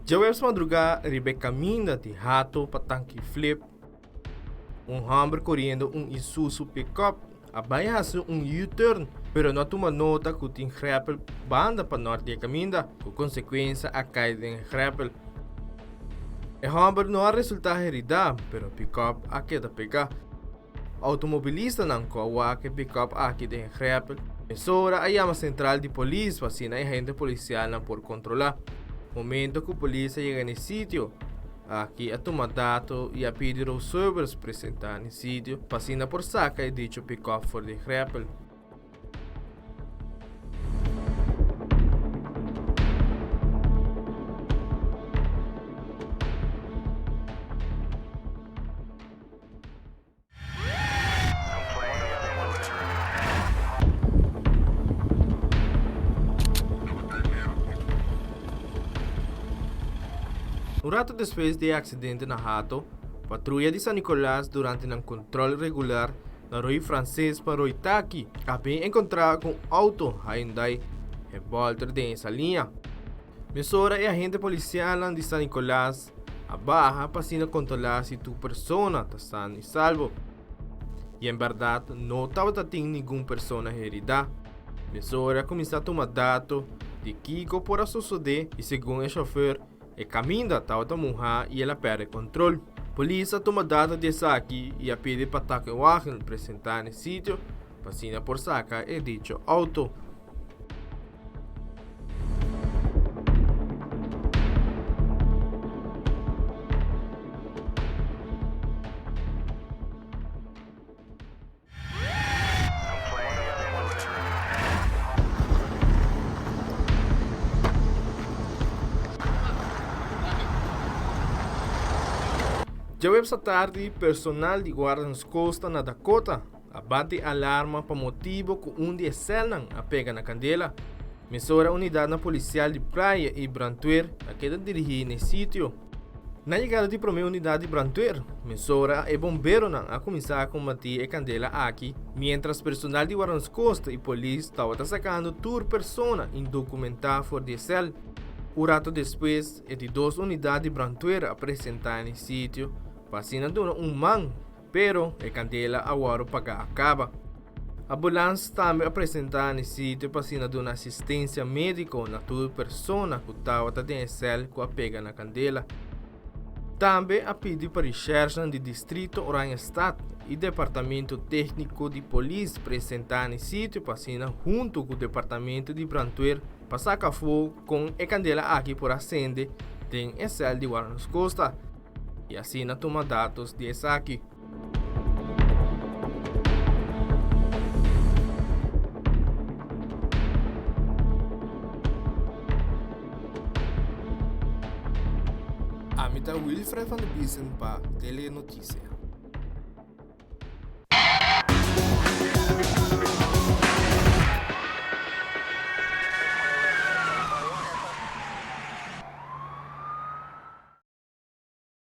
Djaweps madrugá riba e kaminda di Hato pa Tanki Flip, un hòmber koriendo un Isuzu pickup a bai hasi un U-turn pero no a tuma nota ku tin grèpel banda pa nòrt di e kaminda, ku konsekuensia a kai den e grèpel. E hòmber no a resultá heridá pero pickup a keda pegá. Outomobilistanan ku a wak e pickup aki den e grèpel mesora a yama sentral di polis pa asina e agente polisialnan por kontrolá. Momento ku polis a yega na e sitio aki a tuma dato i a pidi Roosevers presentá na e sitio pa asina por saka e dicho pickup for di e grèpel. Un rato despues di e aksidente na Hato, patruya di San Nicolas durante nan kontrol regular na Roi Frances pa Roi Taki a bin enkontrá ku un outo Hyundai e bòlter den e saliña. Mesora e agente polisialnan di San Nicolas a baha pa asina kontrolá si tur persona ta sano i salvo. I en bèrdat no tabata tin ningun persona heridá. Mesora a kuminsá tuma dato di kiko por a sosodé i segun e shòfer e kaminda tabata muhá i el a pèrdè kontrol. Polis a tuma dato di esaki i a pidi pa takenwagen presentá na e sitio pa asina por saka e dicho outo. Djaweps atardi personal di Guardians Costa na Dakota A bati alarma pa motibo ku un di e sèlnan a pega na kandela. Mesora unidatnan polisial di Playa i Brantwer a keda dirigí na e sitio. Na yegada di promé unidat di Brantwer, mesora e bomberonan a kuminsá kombatí e kandela aki, miéntras personal di Warranskosta i polis tabata sakando tur persona indokumentá for di e sèl. Un rato despues, e di dos unidat di Brantwer a presentá na e sitio pa asina duna un man. Pero e kandela a wòrdu pagá a kaba. Ambulans tambe a presentá na e sitio pa asina duna asistensia médiko na tur persona ku tabata den e sèl ku a pega na kandela. Tambe a pidi pa rishèrsnan di Distrito Oranjestad i Departamento Tékniko di Polis presentá na e sitio pa asina huntu ku Departamento di Brantwer pa saka afó kon e kandela aki por a sende den e sèl di Warnos Costa. i asina tuma datos di esaki. Ami ta Wilfred van de Biesen pa Telenoticia.